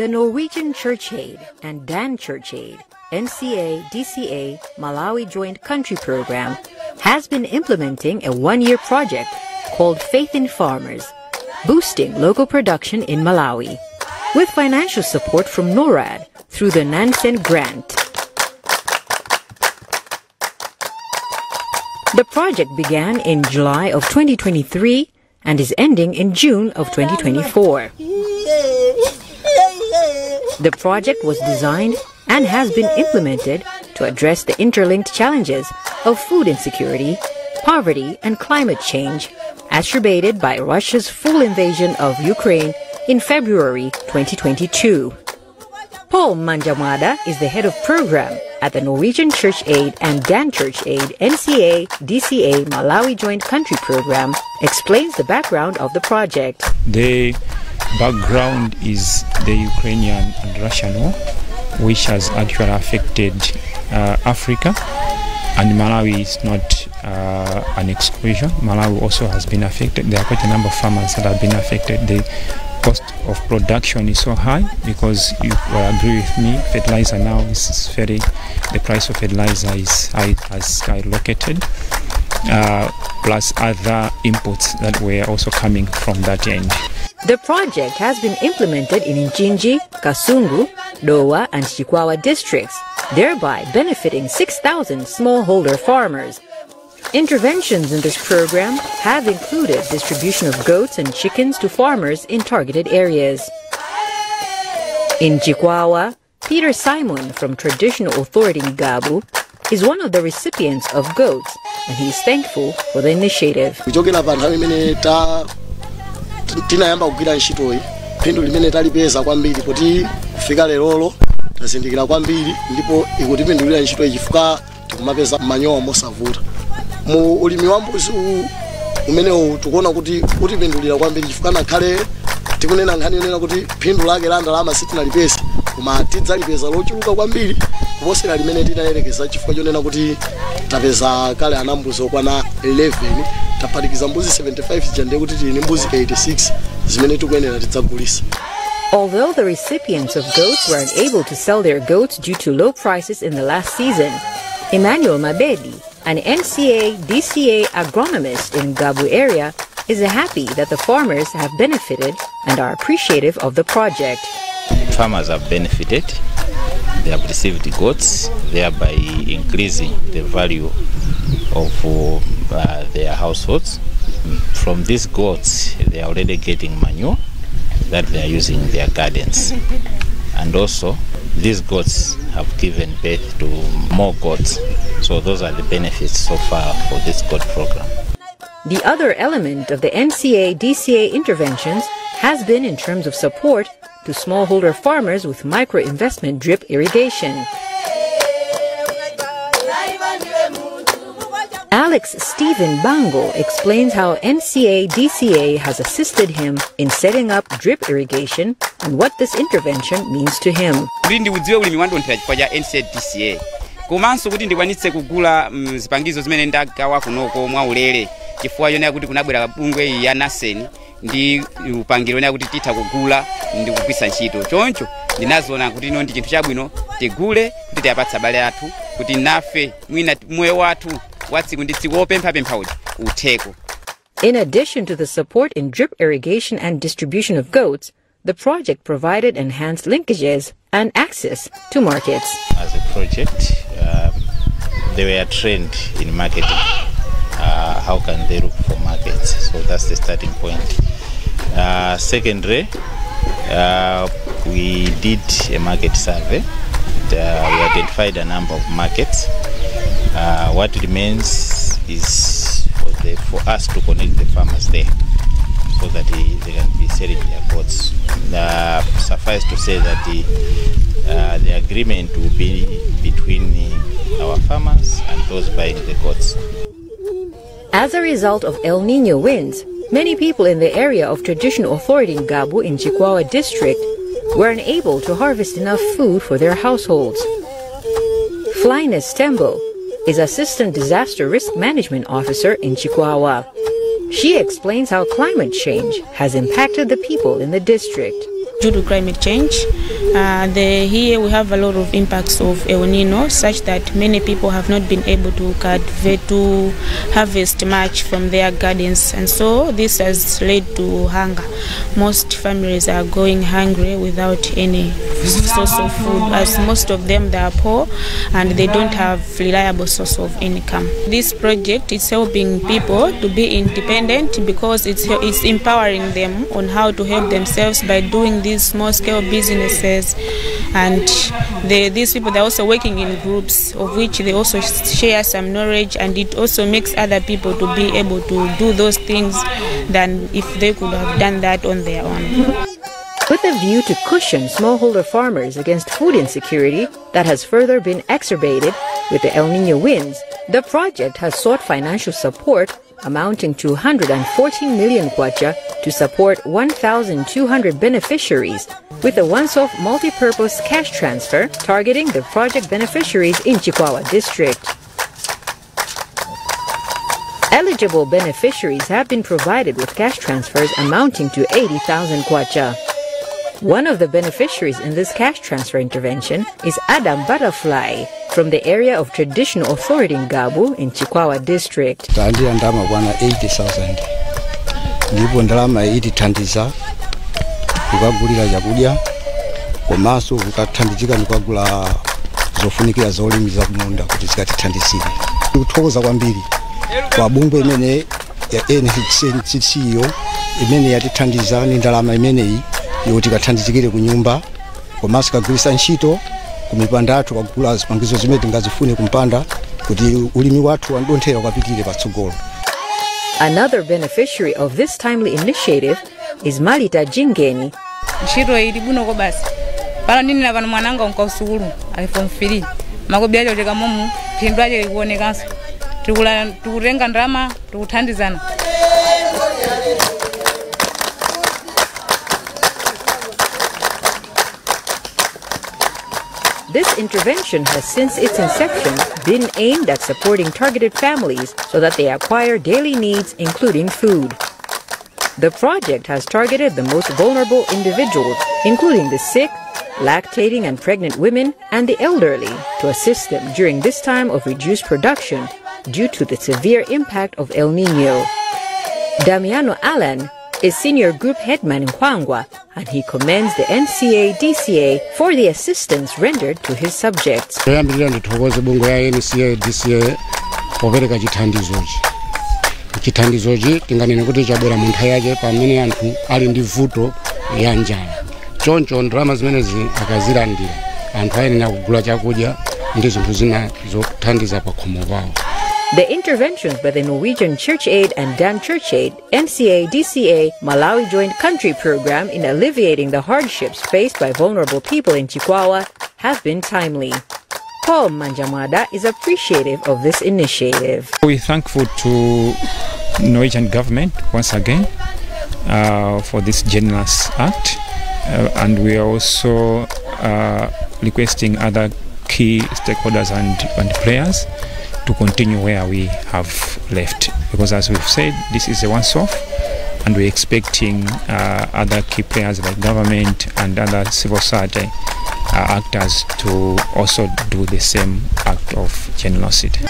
The Norwegian Church Aid and DanChurchAid, NCA DCA Malawi Joint Country Program, has been implementing a one-year project called Faith in Farmers, boosting local production in Malawi, with financial support from NORAD through the Nansen Grant. The project began in July of 2023 and is ending in June of 2024. The project was designed and has been implemented to address the interlinked challenges of food insecurity, poverty, and climate change, exacerbated by Russia's full invasion of Ukraine in February 2022. Paul Manjamada is the head of program at the Norwegian Church Aid and DanChurchAid NCA DCA Malawi Joint Country Program, explains the background of the project. The background is the Ukrainian and Russian war, which has actually affected Africa, and Malawi is not an exclusion. Malawi also has been affected. There are quite a number of farmers that have been affected. The cost of production is so high because, you will agree with me, fertilizer now is very, the price of fertilizer is high, has skyrocketed, plus other inputs that were also coming from that end. The project has been implemented in Mchinji, Kasungu, Dowa and Chikwawa districts, thereby benefiting 6,000 smallholder farmers. Interventions in this program have included distribution of goats and chickens to farmers in targeted areas. In Chikwawa, Peter Simon from Traditional Authority Ngabu is one of the recipients of goats, and he is thankful for the initiative. Kuchokera pa nthawi imene ta tinayamba kugwira ntchitoyi, phindu limene talipeza kwambiri kuti kufika lerolo tazindikira kwambiri ndipo ikutipindulira ntchitoyi chifukwa tikumapeza manyowa mosavuta. Mu ulimi wa mbuzi uwu umenewu tikuona kuti utipindulira kwambiri chifukwa nakhale tikunena nkhani yonena kuti phindu lake la ndalama sitinalipeza, koma tidzalipeza lochuluka kwambiri kuposera limene tinayerekeza chifukwa chonena kuti tapeza kale ana mbuzi okwana 11, taphatikiza mbuzi 75 zija, ndiye kuti tili ndi mbuzi 86 zimene tikuyenera tidzagulisa. Although the recipients of goats were unable to sell their goats due to low prices in the last season, Emmanuel Mabedi, an NCA DCA agronomist in Ngabu area, is happy that the farmers have benefited and are appreciative of the project. Farmers have benefited. They have received goats, thereby increasing the value of their households. From these goats, they are already getting manure that they are using in their gardens. And also, these goats have given birth to more goats. So those are the benefits so far for this goat program. The other element of the NCA DCA interventions has been in terms of support to smallholder farmers with micro-investment drip irrigation. Alex Stephen Bango explains how NCA DCA has assisted him in setting up drip irrigation and what this intervention means to him. Kuti ndiudziwe ulimi wandonthera chifukwa cha NCA DCA, komanso kuti ndikwanitse kugula zipangizo zimene ndagawa kunoko mwaulere chifukwa chonena kuti kunabwera bungwe iyi ya Nansen ndi upangiro onena kuti titha kugula ndi kugwiritsa ntchito. Choncho ndinazoona kuti ino ndi chinthu chabwino tigule kuti tiyapatse abale athu kuti nafe mwina moyo wathu wa tsiku ndi tsiku wopemphapempha uja utheko. In addition to the support in drip irrigation and distribution of goats, the project provided enhanced linkages and access to markets. As a project, they were trained in marketing. How can they look for markets? So that's the starting point. Secondly, we did a market survey. We identified a number of markets. What remains is for us to connect the farmers there so that they can be selling their goats. Suffice to say that the agreement will be between our farmers and those buying the goats. As a result of El Nino winds, many people in the area of Traditional Authority Ngabu in Chikwawa district were unable to harvest enough food for their households. Flyness Tembo is Assistant Disaster Risk Management Officer in Chikwawa. She explains how climate change has impacted the people in the district. Due to climate change, Here we have a lot of impacts of El Nino, such that many people have not been able to cultivate, to harvest much from their gardens, and so this has led to hunger. Most families are going hungry without any source of food, as most of them they are poor and they don't have reliable source of income. This project is helping people to be independent because it's empowering them on how to help themselves by doing these small-scale businesses. And these people, they're also working in groups, of which they also share some knowledge, and it also makes other people to be able to do those things than if they could have done that on their own. With a view to cushion smallholder farmers against food insecurity that has further been exacerbated with the El Nino winds, the project has sought financial support amounting to 114 million kwacha to support 1,200 beneficiaries with a once-off multi-purpose cash transfer targeting the project beneficiaries in Chikwawa district. Eligible beneficiaries have been provided with cash transfers amounting to 80,000 kwacha. One of the beneficiaries in this cash transfer intervention is Adam Butterfly from the area of traditional authority in Ngabu in Chikwawa district. Talandira ndalama kwana 80,000 ndipo ndalama itithandiza kukagulira chakudya komanso kukathandizika ndikukagula zofunikira zolimiza kumunda kuti zikatithandizire. Ndikuthokoza kwambiri kwa bungwe imene ya NHCC imene yatithandiza ndi ndalama imeneyi yoti kathandizikire kunyumba komanso kagwiritsa ntchito kumipanda athu kagula zipangizo zimene tingazifune kumpanda kuti ulimi wathu wandonthera ukapitire patsogolo. Another beneficiary of this timely initiative is Malita Jingeni. Ntchito ili bwino basi. Pano ndinena pano mwananga unkasukulu ali form 3. Makobi acho cheka momu phindu ache likuonekanso. Tikutenga ndalama tikuthandizana. This intervention has since its inception been aimed at supporting targeted families so that they acquire daily needs, including food. The project has targeted the most vulnerable individuals, including the sick, lactating and pregnant women, and the elderly, to assist them during this time of reduced production due to the severe impact of El Nino. Damiano Allen is senior group headman in Kwangwa, and he commends the NCA-DCA for the assistance rendered to his subjects. Toyambirira ndithokoze bungwe ya NCA-DCA popereka chithandizochi. Chithandizochi tinganene kuti chabwera mu nthawi yake pamene anthu ali ndi vuto ya njala. Choncho ndalama zimenezi akazilandira anthu ayenera kugula chakudya ndi zinthu zina zothandiza pa khomo pawo. The interventions by the Norwegian Church Aid and Dan Church Aid, NCA-DCA, Malawi Joint Country Program in alleviating the hardships faced by vulnerable people in Chikwawa have been timely. Paul Manjamada is appreciative of this initiative. We're thankful to Norwegian government once again for this generous act, and we are also requesting other key stakeholders and players to continue where we have left, because as we've said, this is a once-off, and we're expecting other key players like government and other civil society actors to also do the same act of generosity.